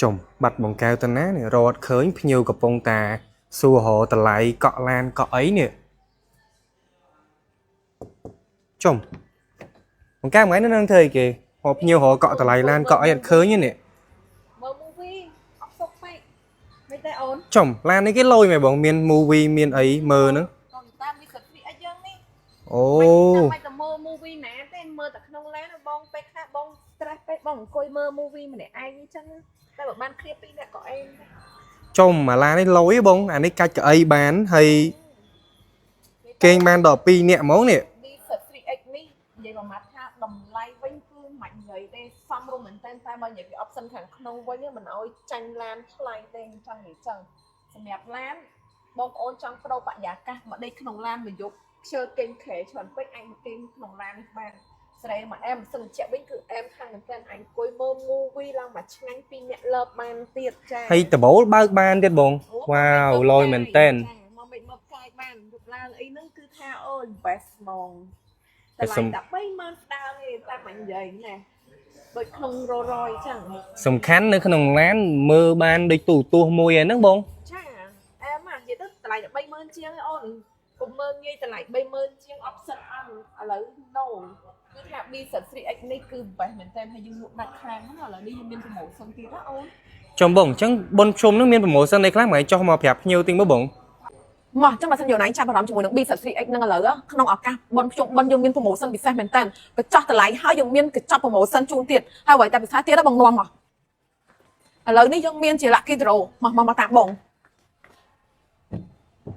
ចុំបាត់បង្កែវទៅណានេះរត់ឃើញភ្ញៀវកំពុងតាសួររកតម្លៃកក់ឡានកក់អីនេះចុំបង្កែវថ្ងៃនេះនឹងធ្វើអីគេរកភ្ញៀវរកកក់តម្លៃឡានកក់អីអត់ឃើញទេនេះ មើល movie អត់សុកពេកមិនទេអូន ចុំឡាននេះគេលយមែនបងមាន movie មានអីមើលហ្នឹង កុំតាមនេះគាត់3អីយើងនេះ អូ ចាំបាច់ទៅមើល movie ណាទេមើលតែក្នុងឡានបងពេលខ្លះបង stress ពេកបងអង្គុយមើល movie ម្នាក់ឯងអញ្ចឹងតែបើបានគ្នាពីរនាក់ក៏អេមដែរ ចុំអាឡាននេះលយបងអានេះកាច់កៅអីបានហើយគេងបានដល់2នាក់ហ្មងនេះ BZ3X នេះនិយាយមួយម៉ាត់ថាតម្លៃវិញគឺមិននិយាយទេសមរម្យមែនតើតែបើនិយាយពី option ខាងក្នុងវិញមិនអោយចាញ់ឡានថ្លៃទេអញ្ចឹងនិយាយចឹងសម្រាប់ឡានបងប្អូនចង់ប្ដូរបរិយាកាសមកដេកក្នុងឡានមួយយប់ខ្ជិលគេងខែច្រើនពេកអញគេងក្នុងឡាននេះបានស្រែមកអែមសិនជាវិញគឺអែមខាងមែនតើអញអង្គុយមើល movie ឡើងមកឆ្ងាញ់ពីអ្នកលើបបានទៀតចា ហើយដបូលបើកបានទៀតបងវ៉ាវលយមែនតើ មកមិនមកកាយបានរូបឡើងអីហ្នឹងគឺថាអូយ best ហ្មង តែសុំ តម្លៃតែ30000ស្ដើងទេតែមិននិយាយណាដូចក្នុងរយរយចឹង សំខាន់នៅក្នុងឡានមើលបានដូចទូរទស្សន៍មួយហ្នឹងបង ចាអែមអានិយាយទៅតម្លៃតែ30000ជាងឯងអូនកុំមើលងាយតម្លៃ30000ជាង option អន់ឥឡូវ no គឺថា BZ3X នេះគឺ best មែនតើហើយយើងលក់ដាច់ខ្លាំងណាស់ឥឡូវនេះយើងមាន promotion ទៀតណាអូន ចំបងអញ្ចឹងបុនជុំហ្នឹងមាន promotion អីខ្លះមកឲ្យចុះមកប្រាប់ភ្ញៀវតិចមើលបង មកចឹងបើសិនយកណៃចាប់អារម្មណ៍ជាមួយនឹង BZ3X ហ្នឹងឥឡូវក្នុងឱកាសបុណ្យភ្ជុំបិណ្ឌយើងមាន promotion ពិសេសមែនតើកញ្ចោះតម្លៃហើយយើងមានកញ្ចប់ promotion ជូនទៀតហើយអ្វីតែពិសេសទៀតបងនាំមកឥឡូវនេះយើងមានជា lucky draw មកមកមកតាមបង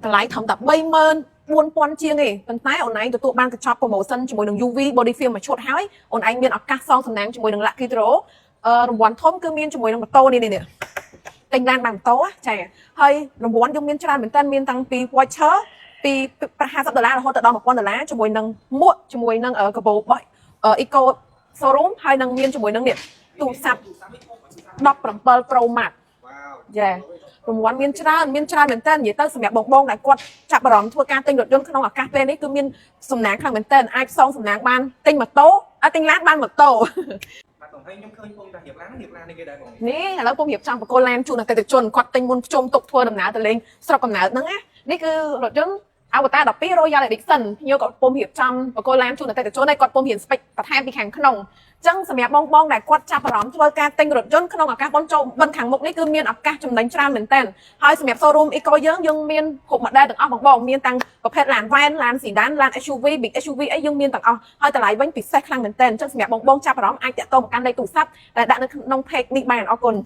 តម្លៃត្រឹមតែ34000ជាងទេប៉ុន្តែអូនឯងទទួលបានកញ្ចប់ promotion ជាមួយនឹង UV body film មួយឈុតហើយអូនឯងមានឱកាសសងសំណាងជាមួយនឹង lucky draw អឺរង្វាន់ធំគឺមានជាមួយនឹងម៉ូតូនេះនេះនេះទិញឡានបានម៉ូតូចាហើយរង្វាន់យើងមានច្រើនមែនតើមានតាំងពី voucher ពី50ដុល្លាររហូតទៅដល់1000ដុល្លារជាមួយនឹងមួកជាមួយនឹងកាបូបរបស់ Eco Showroom ហើយនឹងមានជាមួយនឹងនេះទូរស័ព្ទ17 Pro Max យ៉ារង្វាន់មានច្រើនមានច្រើនមែនតើនិយាយទៅសម្រាប់បងបងដែលគាត់ចាប់អារម្មណ៍ធ្វើការទិញរថយន្តក្នុងឱកាសពេលនេះគឺមានសំណាងខ្លាំងមែនតើអាចសងសំណាងបានទិញម៉ូតូអត់ទិញឡានបានម៉ូតូ បាទបងហើយខ្ញុំឃើញពងតែរៀបឡានរៀបឡាននេះគេដែរបង នេះឥឡូវពុំរៀបចំបកគលឡានជូនអតិថិជនគាត់ទិញមុនភ្ជុំទុកធ្វើដំណើរទៅលេងស្រុកកំណើតហ្នឹងណានេះគឺរថយន្ត Avatr 12 Royal Edition ភ្ញៀវក៏ពុំរៀបចំបកគលឡានជូនអតិថិជនហើយគាត់ពុំរៀន spec បន្ថែមពីខាងក្នុងអញ្ចឹងសម្រាប់បងបងដែលគាត់ចាប់អារម្មណ៍ធ្វើការទិញរថយន្តក្នុងឱកាសបុណ្យចូលបិណ្ឌខាងមុខនេះគឺមានឱកាសចំណេញច្រើនមែនទែនហើយសម្រាប់ showroom Eco យើងយើងមានគ្រប់ model ទាំងអស់បងបងមានតាំងប្រភេទឡាន van ឡាន sedan ឡាន SUV big SUV អីយើងមានទាំងអស់ហើយតម្លៃវិញពិសេសខ្លាំងមែនទែនអញ្ចឹងសម្រាប់បងបងចាប់អារម្មណ៍អាចតាក់ទងមកកាន់លេខទូរស័ព្ទដែលដាក់នៅក្នុង page នេះបានអរគុណ។